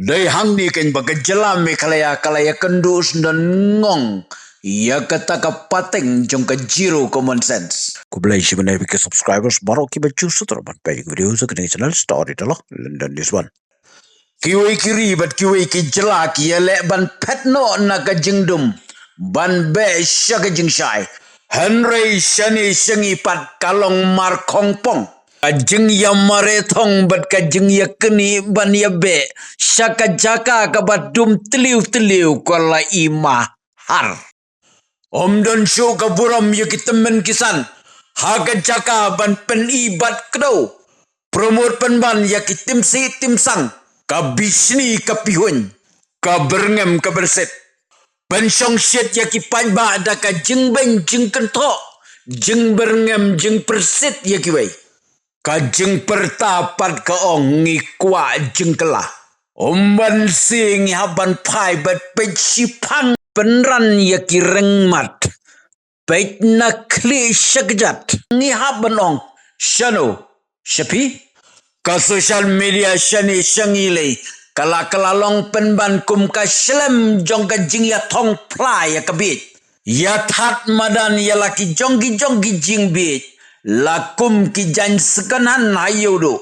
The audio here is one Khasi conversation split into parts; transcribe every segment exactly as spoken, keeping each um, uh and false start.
Dei hangne keiñ ba ka jylla Meghalaya ka la ïakynduh sngewdon ngong ïa kata ka pateng jong ka zero common sense. Khublei shibun ïa phi ki subscribers baroh kiba ju sngewthuh ban peit ïa ki video ha kane ka channel Story Dialogue London News One. Kiwei ki ri bad kiwei ki jylla ki ïaleh ban phet noh na ka jingdum ban beh sha ka jingshai. Hynrei shane sha ngi pat ka long mar khongpong ka jingïamareh thong bad ka jingïaknieh ban ïabeh sha ka jaka kaba dum tliw tliw ka la i mahar. Ym don shuh ka burom ïa ki tymmen ki san ha ka jaka ban pyni bad kdew. Promote pynban ïa ki timsih timsang, ka bishni ka pihuiñ, ka byrngem ka byrsit. Pynshongshit ïa ki paidbah da ka jingbeiñ jingkynthoh, jingbyrngem jingpyrsit ïa kiwei. Ka jingpyrta pat ka ong ngi kwah jingkylla. Ym ban sih ngi hap ban phai bad peit shiphang pynran ïa ki ryngmat. Peit na khlieh sha kjat ngi hap ban ong shano sha phi. Ka social media shane sha ngi lei ka la ka la long pynban kum ka shlem jong ka jingïathong phla ïa ka bieit. Ïa that madan ïa la ki jong ki jong ki jingbieit la kum ki jaiñ second hand ha ïewduh.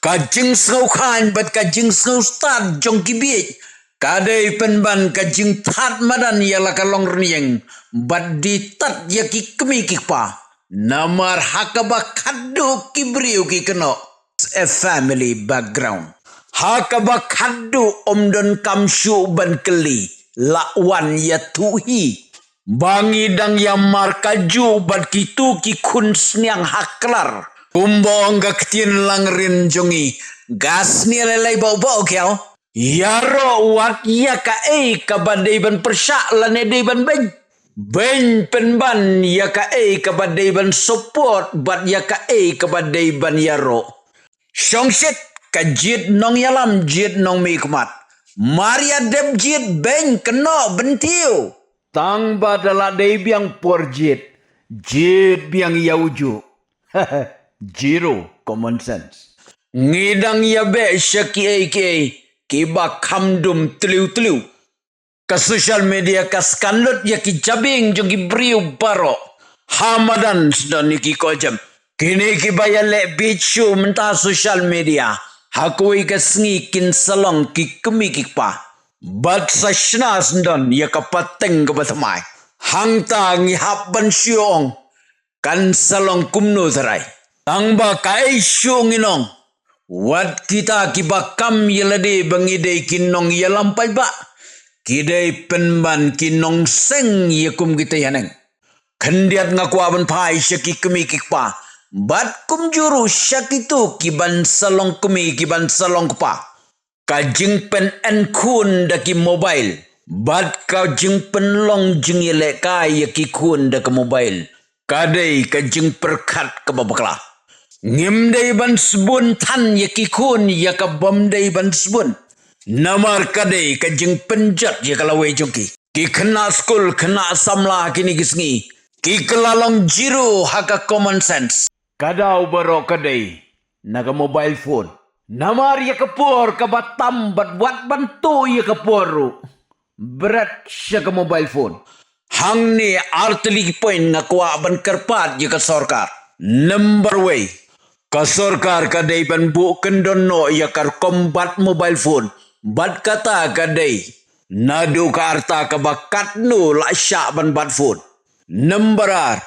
Ka jingsngewkhlaiñ bad ka jingsngewstad jong ki bieit ka dei pynban ka jingthat madan ïa la ka long rynïeng bad die tad ïa ki kmie ki kpa. Namar ha kaba khatduh ki briew ki kynnoh a family background. Ha kaba khatduh ym don kam shuh ban kylli la wan ïathuh hi. Ba ngi dang ïamar kajuh bad kitu ki khun sniang ha klar. Kumba ong ka ktien langrin jong ngi, ga snieh lei lei bau bau kiaw. Ïaroh wat ïa kaei kaba dei ban pyrshah lane dei ban beiñ. Beiñ pynban ïa kaei kaba dei ban support bad ïa kaei kaba dei ban ïaroh. Shongshit ka jied nongïalam jied nongmihkhmat. Mar ïa dep jied beiñ kynnoh bynthiew. Tang ba da la dei biang por jied, jied biang ïa u juh. Zero common sense. Ngi dang ïabeh sha kiei kiei kiba kham dum tliw tliw. Ka social media ka skan lut ïa ki jabieng jong ki briew baroh. Ha madan sdon ïa ki kojem. Kine kiba ïaleh bieit shuh mynta social media ha kawei ka sngi kin sa long ki kmie ki kpa. Bad sa shna sdon ïa ka pateng kaba thymmai. Hangta ngi hap ban shu ong kan sa long kumno tharai. Tang ba kaei shuh ngin ong. Wat kita kiba kam ïa lade ba ngi dei ki nongïalam paidbah, ki dei pynban ki nongseng ïa kum kita haneng. Khyndiat nga kwah ban phai sha ki kmie ki kpa bad kumjuh ruh sha kitu kiban sa long kmie kiban sa long kpa. Ka jingpynenkun da ki mobile bad ka jingpynlong jingïalehkai ïa ki khun da ka mobile ka dei ka jingpyrkhat kaba bakla. Ngim dei ban sbun than ïa ki khun ïa ka bym dei ban sbun. Namar ka dei ka jingpynjot ïa ka lawei jong ki. Ki khynnah skul khynnah samla ha kine ki sngi ki kylla long zero ha ka common sense. Ka daw baroh ka dei na ka mobile phone. Namar ïa ka por kaba tam bad wat ban tuh ïa ka por ruh bret sha ka mobile phone. Hangne artylli ki point nga kwah ban kyrpad ïa ka sorkar. Number wei, ka sorkar ka dei ban buh kyndon noh ïa ka rukom bat mobile phone bad kata ka dei naduh ka rta kaba katno la shah ban bat phone. Number ar,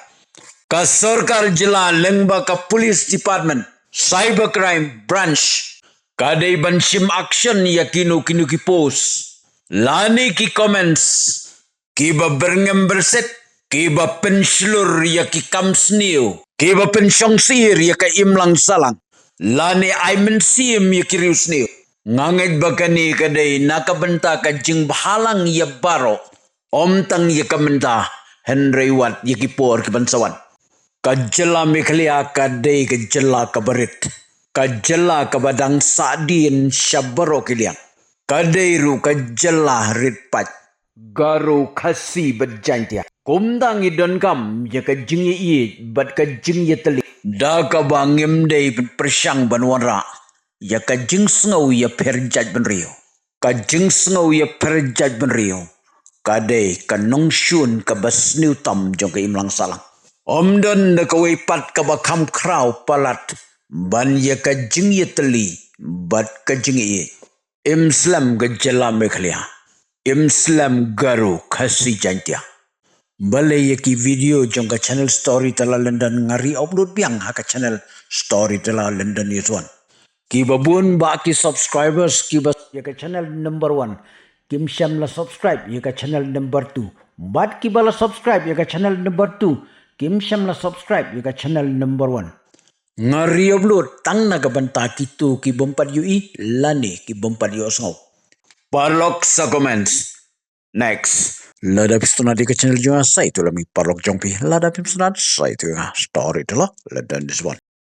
ka sorkar jylla lyngba ka police department, cyber crime branch ka dei ban shim action ïa kino kino ki post lane ki comments kiba byrngem byrsit, kiba pynshlur ïa ki kam sniew, kiba pynshongsyier ïa ka imlang sahlang lane ai mynsiem ïa ki riewsniew. Nga ngeit ba kane ka dei na ka bynta ka jingbhalang ïa baroh. Ym tang ïa ka mynta hynrei wat ïa ki por kiban sa wan. Ka jylla Meghalaya ka dei ka jylla kaba rit, ka jylla kaba dang sahdien sha baroh ki liang. Ka dei ruh ka jylla rit paid. Garo, Khasi bad Jaintia. Kumta ngi donkam ïa ka jingïaieit bad ka jingïatylli da kaba ngim dei ban pyrshang ban wanrah ïa ka jingsngew ïapher jaitbynriew. Ka jingsngew ïapher jaitbynriew ka dei ka nongshun kaba sniew tam jong ka imlang sahlang. Ym don da kawei pat kaba kham khraw palat ban ïa ka jingïatylli bad ka jingïeit. Im slem ka jylla Meghalaya. Im slem Garo, Khasi, Jaintia. Balei ïa ki video jong ka channel Storyteller London nga re-upload biang ha ka channel Storyteller London News One? Kiba bun bah ki subscribers kiba ïa ka channel number one kim shym la subscribe ïa ka channel number two. Bad kiba la subscribe ïa ka channel number two kim shym la subscribe ïa ka channel number one. Nga re-upload tang na ka bynta kito ki bym pat ïohi lane ki bym pat ïohsngew. Paralok, sa comments. Next. Lada phi sngewtynnat ïa ka channel jong nga, sa ïathuh lem ïa i paralok jong phi. Lada phim sngewtynnat, sa ïathuh ïa nga. Storyteller London News One.